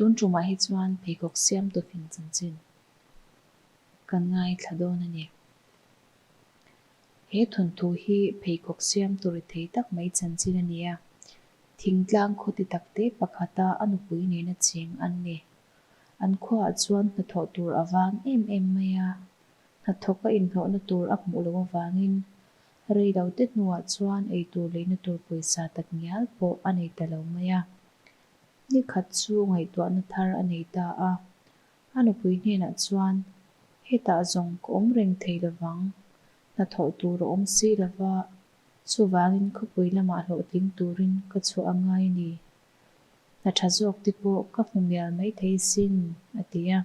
Tun tumah hi chuan pheikhawk siamtu fing chanchin kan ngaithla dawn a ni. He thawnthu hi pheikhawk siamtu ri thei tak mai chanchin a ni a, thingtlang khaw ti takte pakhata a nupui nena cheng an ni. An khuaah chuan hnathawh tur a vang em em mai a, hnathawk a inhlawhna tur a hmuh loh avangin rei lo te hnuah chuan eitur leina tur pawisa tak ngial pawh a nei ta lo mai a. Ni khat chu ngaihtuahna thar a nei ta a, a nupui hnenah chuan, Hetah zawng ka awm reng thei lovang, hnathawh tur a awm si lova, chuvangin khawpui lamah hlawhtling turin ka chhuah a ngai a ni. Hna tha zawk te pawh ka hmu mial mai thei sin, a ti a.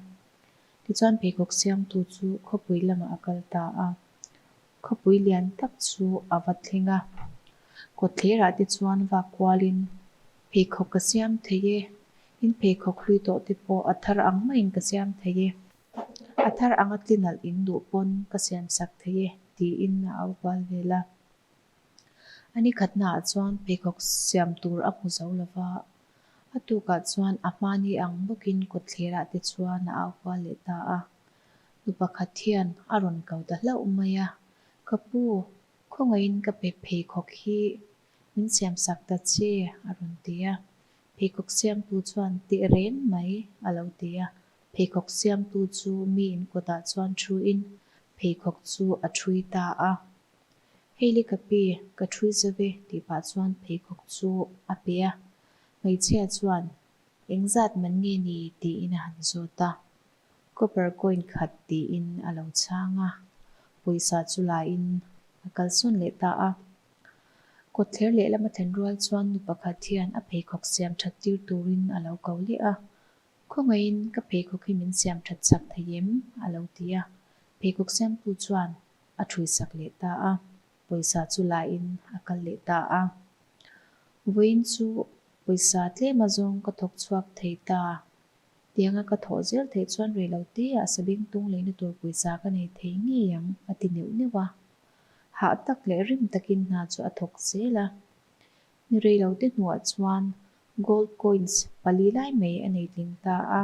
Tichuan pheikhawk siamtu chu khawpui lamah a kal ta a. Khawpui lian tak chu a va thleng a. Kawtthlerah te chuan vak kualin, Pheikhawk ka siam thei e, in pheikhawk hlui tawh te pawh a thar ang maiin ka siam thei e. A thar anga tlinalh in duh pawn ka siam sak thei e, tiin a au kual vel a. A ni khatnaah chuan pheikhawk siam tur a hmu zo lo va, a tukah chuan a hmani ang bawkin kawtthlerah te chuan a au kual leh ta a. Nu pakhat hian a rawn ko ta hlauh mai a, Ka pu, khawngaihin ka pe pheikhawk hi min siam sak ta che, a rawn ti a. Pheikhawk siamtu chuan teh reng mai, a lo ti a. Pheikhawk siamtu chu mi in kawtah chuan thuin pheikhawk chu a thui ta a. Hei le ka pi, ka thui zo ve tih pah chuan pheikhawk chu a pe a. Hmeichhia chuan, Engzat man nge ni? tiin a han zawt a. Copper coin khat tiin a lo chhang a, pawisa chu lain a kalsawn leh ta a. Kawtthler lehlam a thlen rual chuan nu pakhat hian a pheikhawk siam that tir turin a lo ko leh a. Khawngaihin ka pheikhawk hi min siam that chak thei em? a lo ti a. Pheikhawk siamtu chuan a thui sak leh ta a, pawisa chu lain a kal leh ta a. Vawiin chu pawisa tlem azawng ka thawk chhuak thei ta. Tianga ka thawh zel theih chuan rei lo te ah sabeng tung leina tur pawisa ka nei thei ngei ang, a ti neuh neuh a. Hah tak leh rim takin hna chu a thawk zel a. Ni rei lo te hnuah chuan gold coins pali lai mai a nei tling ta a.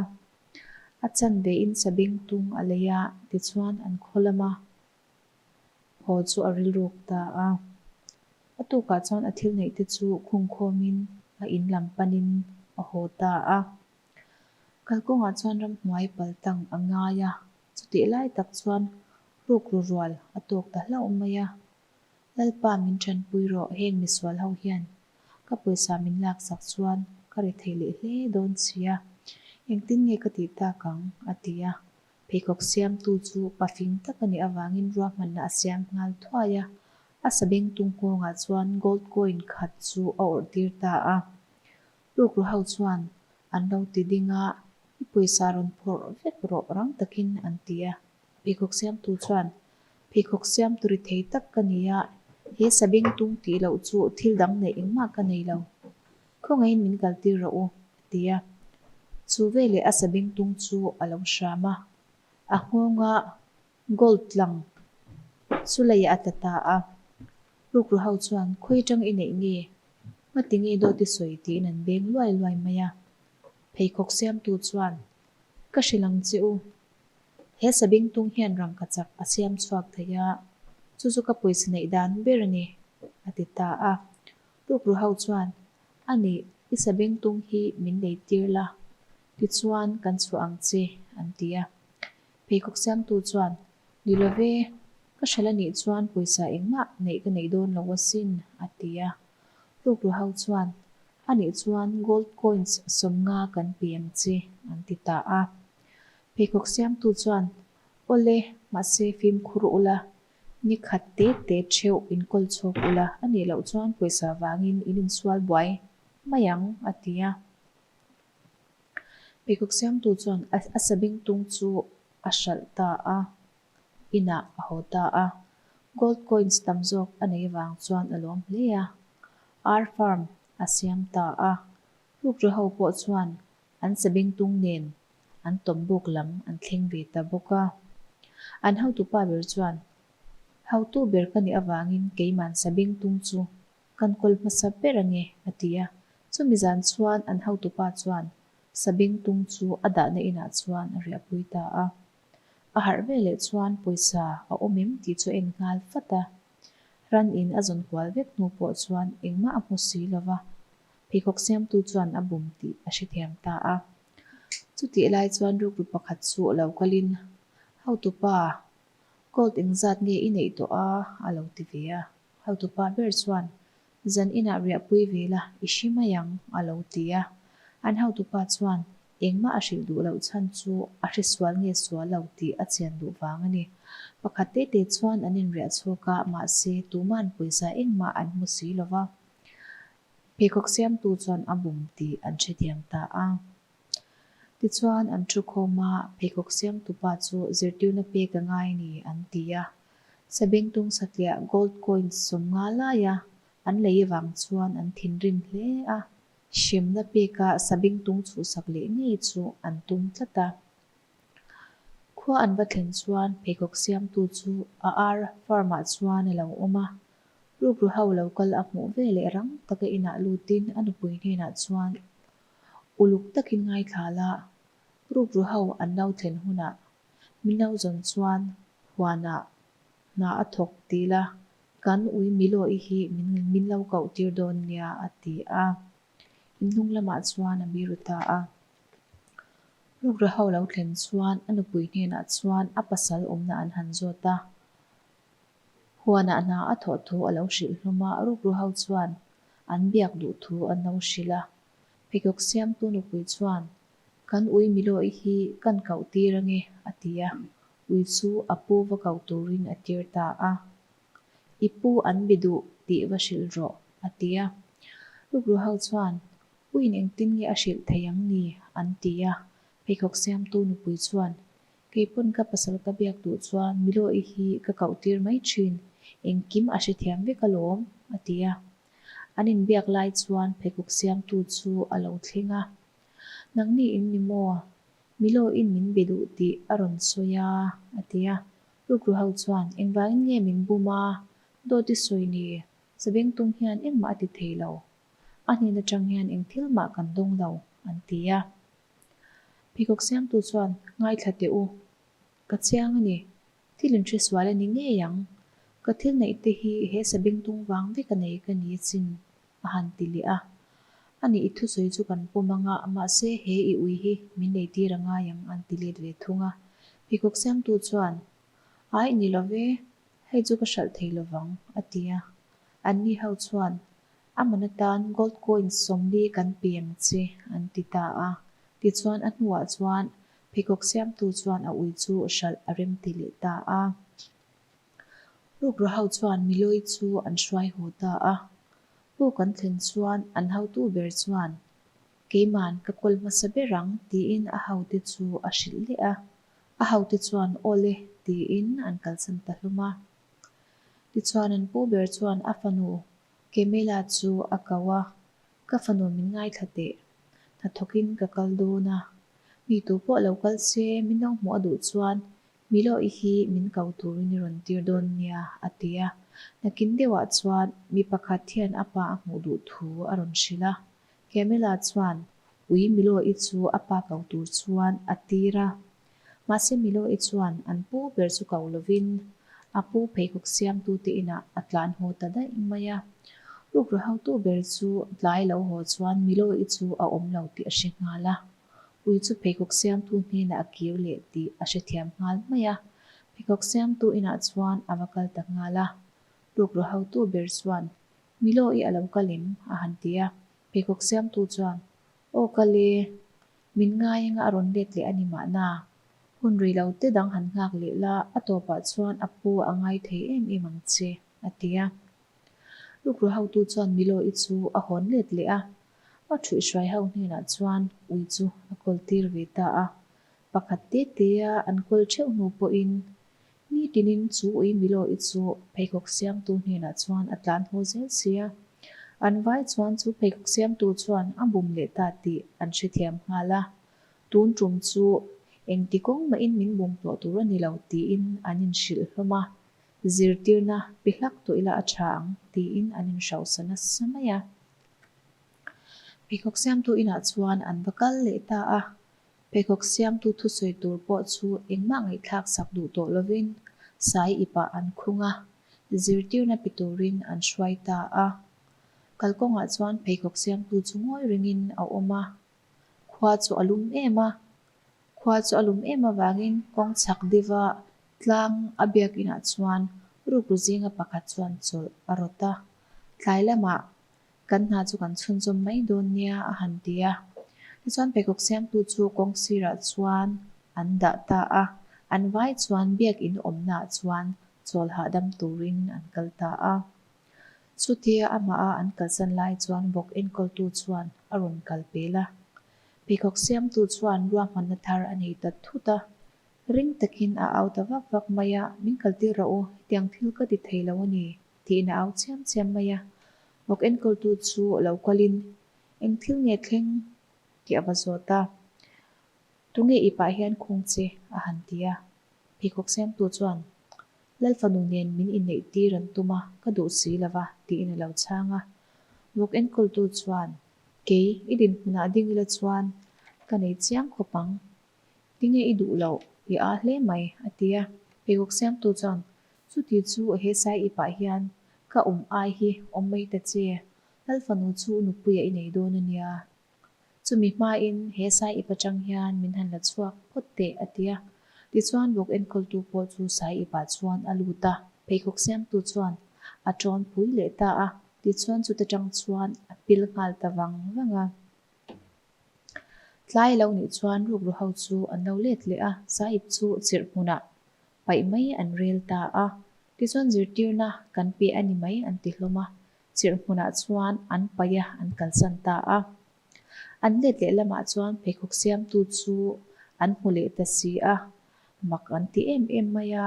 A chanve in sabeng tung a lei a, tichuan an khaw lama haw chu a rilruk ta a. A tukah chuan a thil neih te chu khungkhawmin a in lam panin a haw ta a. Kalkawngah chuan ramhnuai paltang a ngai a, chutih lai tak chuan rukru rual a tawk ta hlauh mai a. Lalpa min tanpui rawh heng misual ho hian ka pawisa min laksak chuan ka ri thei leh hle dawn si a, engtin nge ka tih tak ang? a ti a. Pheikhawk siamtu chu pafing tak a nih avangin ruahmanna a siam nghal thuai a, a sabengtung nghawngah chuan gold coin khat chu a awrh tir ta a. Rukru ho chuan an lo ti ding a, I pawisa rawn phawrh vek rawh rang takin an ti a. Pheikhawk siamtu chuan, Pheikhawk siamtu ri thei tak ka ni a, he sabeng tung tih loh chu thil dang neih engmah ka nei lo. Khawngaihin min kaltir rawh u, a ti a. Chu veleh a sabeng tung chu a lo hram a, a nghawnga gold tlang chu leiah a tla ta a. Rukru ho chuan, Khawi atang i neih nge? Ngati nge dawt i sawi tiin an beng luai luai mai a. Pheikhawk siamtu chuan, Ka hrilh ang che u. He sabengtung hian rangkachak a siam chhuak thei a, chu chu ka pawisa neih dan ber a ni, a ti ta a. Rukru ho chuan, A nih, i sabengtung hi min lei tir la, tichuan kan chhuah ang che, an ti a. Pheikhawk siamtu chuan, Ni lo ve, ka hralh a nih chuan pawisa engmah neih ka neih dawn lo asin, a ti a. Rukru ho chuan, A nih chuan gold coins 50 kan pe ang che, an ti ta a. Pheikhawk siamtu chuan, Awle, mahse fimkhur ula, ni khat te te theuh inkawl chhawk ula, a nih loh chuan pawisa vangin in insual buai mai ang, a ti a. Pheikhawk siamtu chuan a sabengtung chu a hralh ta a, inah a haw ta a. Gold coins tam zawk a nei vang chuan a lawm hle a. Ar farm a siam ta a. Rukru ho pawh chuan an sabengtung nen an tawm buk lam an thleng ve ta bawk a. An hotupa ber chuan, Hotu ber ka nih avangin keiman sabengtung chu kan kawl hmasa ber ange, a ti a. Chumi zan chuan an hotupa chuan. Sabengtung chu a dahna inah chuan a riahpui ta a. A harh veleh chuan pawisa a awm em tih chu a en nghal fat a. Ran in a zawn kual vek hnu pawh chuan engmah a hmu si lo va, pheikhawk siamtu chuan a bum tih a hrethiam ta a. Chutih lai chuan rukru pakhat chu a lo kalin, Hotupa, gold engzat nge i neih tawh a? a lo ti ve a. Hotupa ber chuan, Zan inah riahpui ve la, i hri mai ang, a lo ti a. An hotupa chuan, Engmah a hrilh duh loh chhan chu a hresual nge sual lo tih a chian duh vang a ni. Pakhat te te chuan an inriah chhuak a, mahse, tuma'n pawisa engmah an hmu si lo va. Pheikhawk siamtu chuan a bum tih an hrethiam ta a. Tichuan, an thu khawm a, pheikhawk siamtupa chu zirtirna pek a ngai a ni, an ti a. Sabengtung satliah gold coins 50 laia an lei avang chuan an thinrim hle a. Hremna peka sabengtung chhuhsak leh ngei chu an tum tlat a. Khua an va thlen chuan pheikhawk siamtu chu a ar farm-ah chuan a lo awm a. Rukru ho lo kal a hmuh ve leh rang taka inah lutin a nupui hnenah chuan uluk takin ngaithla la, rukru ho an lo thlen hunah min lo zawn chuan huanah hna a thawk ti la, kan ui Milo-i hi min lo koh tir dawn nia a ti a. Inhnung lamah chuan a biru ta a. Rukru ho lo thlen chuan a nupui hnenah chuan a pasal awmna an han zawt a. Huanah hna a thawh thu a lo hrilh hlawm a, rukru ho chuan an biak duh thu an lo hrilh a. Pheikhawk siamtu nupui chuan, Kan ui Milo-i hi kan koh tir ange, a ti a. Ui chu a pu va koh turin a tir ta a. I pu an bi duh tih va hrilh rawh, a ti a. Rukru ho chuan, Uiin engtin nge a hrilh thei ang ni? an ti a. Pheikhawk siamtu nupui chuan, Kei pawn ka pasal ka biak duh chuan Milo-i hi ka koh tir mai thin, engkim a hrethiam vek alawm, a ti a. An inbiak lai chuan pheikhawk siamtu chu a lo thleng a. Nangni in ni maw? Milo-in min be duh tih a rawn sawi a, a ti a. Rukru ho chuan, Engvangin nge min bum a? Dawt i sawi ni, Sabengtung hian engmah a ti thei lo. A hnen atang hian eng thil mah kan dawng lo, an ti a. Pheikhawk siamtu chuan, Ngaithla teh u, ka chiang a ni. Thil in hresual a ni ngei ang. Ka thil neih te hi he sabengtung vang vek a nei ka ni chin, a han ti leh a. Ani i thusawi chu kan pawm ang a, mahse he i ui hi min nei tir a ngai ang, an ti let ve thung a. Pheikhawk siamtu chuan, Aih ni lo ve, hei chu ka hralh thei lo vang, a ti a. Anni ho chuan, A man atan gold coin 40 kan pe ang che, an ti ta a. Tichuan a hnuah chuan pheikhawk siamtu chuan a ui chu hralh a rem ti leh ta a. Rukru ho chuan Miloi chu an hruai haw ta a. Puk an thlen chuan an hotu ber chuan, Keiman ka kawl hmasa ber ang, tiin a hote chu a hrilh leh a. A hote chuan, Awle, tiin an kalsan ta hlawm a. Tichuan an pu ber chuan a fanu Kemela chu a ko a, Ka fanu min ngaithla teh, hnathawkin ka kal dawn a, mi tu pawh lo kal se min lo hmuh a duh chuan Milo-i hi min ko turin i rawn tir dawn nia, a ti a. Nakin deuhah chuan mi pakhat hian a pa a hmuh duh thu a rawn hrilh a. Kemela chuan ui Milo-i chu a pa ko tur chuan a tir a. Mahse Milo-i chuan an pu ber chu ko lovin a pu pheikhawk siamtute inah a tlan haw ta daih mai a. Rukru hotu ber chu tlai lo haw chuan Milo-i chu a awm lo tih a hre nghal a. Ui chu pheikhawk siamtu hnenah a kir leh tih a hrethiam nghal mai a. Pheikhawk siamtu inah chuan a va kal ta nghal a. Rukru hotu ber chuan, Milo-i a lo kal em? a han ti a. Pheikhawk siamtu chuan, Aw kal e. Min ngai anga a rawn let leh a ni mahna. Hun rei lo te dang han nghak leh la, a tawpah chuan a pu a ngai thei em em ang che, a ti a. Rukru hotu chuan Milo-i chu a hawn let leh a, a ṭhuihhruai ho hnenah chuan ui chu a kawl tir ve ta a. Pakhat te te-a an kawl ṭheuh hnu pawhin Nitinin chu ui Milo-i chu pheikhawk siamtu hnenah chuan a tlan haw zel si a. An vai chuan chu pheikhawk siamtu chuan a bum leh ta tih an hrethiam nghal a. Tun tum chu engti kawng mahin min bum tawh tur a ni lo tiin an inhrilh hlawm a. Zirtirna pe hlak tawh ila a tha ang tiin an inhrosa nasa mai a. Pheikhawk siamtu inah chuan an va kal leh ta a. Pheikhawk siamtu thusawi tur pawh chu engmah ngaihthlak sak duh tawh lovin sai ipah an khung a, zirtirna pe turin an hruai ta a. Kalkawngah chuan pheikhawk siamtu chu ngawi rengin a awm a, khua chu a lum em a. Khua chu a lum em avangin kawng chhak deuha tlang a biakinah chuan rukru zinga pakhat chuan chawlh a rawt a, tlai lamah Kan hna chu kan chhunzawm mai dawn nia a han ti a. Tichuan pheikhawk siamtu chu kawng sirah chuan an dah ta a, an vai chuan biakin awmnaah chuan chawl hahdam turin an kal ta a. Chutia amaha an kalsan lai chuan vawk enkawltu chuan a rawn kal pel a. Pheikhawk siamtu chuan ruahmanna thar a nei ta thut a, ring takin a au ta vak vak mai a, Min kaltir rawh u, hetiang thil ka ti thei lo a ni. Tiin a au chiam chiam mai a. Vawk enkawltu chu lo kalin, Eng thil nge thleng? tih a va zawt a. Tunge i pah hian khung che? a han ti a. Pheikhawk siamtu chuan, Lal fanu nen min inneih tir an tum a, ka duh si lo va, tiin a lo chhang a. Vawk enkawltu chuan, Kei, i dinhmunah ding ila chuan ka nei chiang khawp ang. Tinge i duh loh? I aa hle mai, a ti a. Pheikhawk siamtu chuan, Chuti chu he sai i pah hian ka awm ai hi awm mai ta che, Lal fanu chu nupuia i nei dawn a nia. Chumi hmain he sai ip atang hian min han la chhuak phawt teh, a ti a. Tichuan vawk enkawltu pawh chu sai ipah chuan a lut a, pheikhawk siamtu chuan a tawn pui leh ta a, tichuan chuta tang chuan a pil nghal ta vang vang a. Tlai lo nih chuan rukru ho chu an lo let leh a, sai ip chu chirh hmunah paih mai an rel ta a, tichuan zirtirna kan pe a ni mai an ti hlawm a, chirh hmunah chuan an paih a an kalsan ta a. An let leh lamah chuan pheikhawk siamtu chu an hmu leh ta si a, mak an ti em em mai a,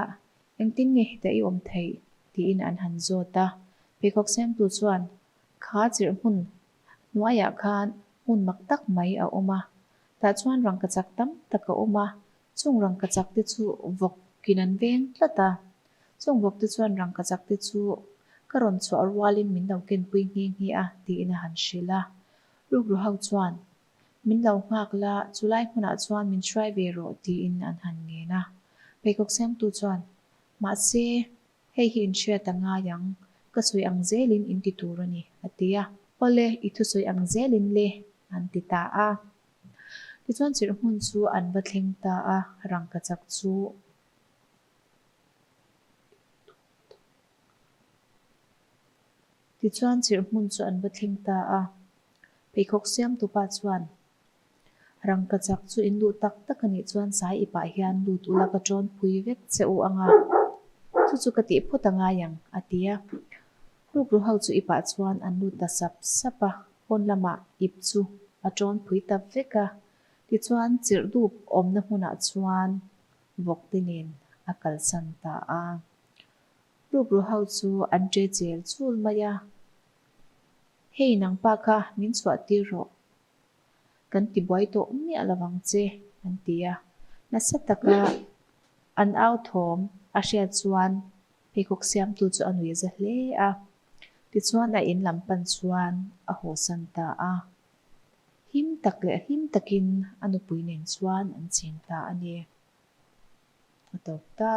engtin nge hetah i awm theih? tiin an han zawt a, pheikhawk siamtu chuan kha chirh hmun hnuaiah khan hmun mak tak mai a awm a, tah chuan rangkachak tam tak a awm a, Chung rangkachak te chu vawk in an veng tlat a, chung vawk te chuan rangkachak te chu ka rawn chhuah rualin min lo kenpui nghe nghe a tiin a han hrilh a. Rukru ho chuan, Min lo nghak la, chulai hmunah chuan min hruai ve rawh tiin an han ngen a. Pheikhawk siamtu chuan, Mahse, hei hi inhriat a ngai ang, ka sawi ang zelin in ti tur a ni a ti a. Awle, i thusawi ang zelin le an ti ta a. Tichuan chirh hmun chu an va thleng ta a, rangkachak chu Tichuan chirh hmun chu an va thleng ta a, pheikhawk siamtupa chuan Rangkachak chu in duh tak tak a nih chuan sai ipah hian lut ula ka tawnpui vek che u anga, chu chu ka tih phawt a ngai ang, a ti a. Rukru ho chu ipah chuan an lut ta sap sap a, pawn lamah ip chu a tawn phui ta vek a, tichuan chirh dup awmna hmunah chuan vawk te nen a kalsan ta a. Rukru ho chu an ṭe chel chul mai a, Hei nangpa kha min chhuah tir rawh, kan ti buai tawh miah lo vang che, an ti a. Nasa taka an au thawm a hriat chuan Pheikhawk siamtu chu a nui za hle a, tichuan a in lam pan chuan a hawsan ta a. Him tak leh hlim takin a nupui nen chuan an cheng ta a ni. A tawp ta.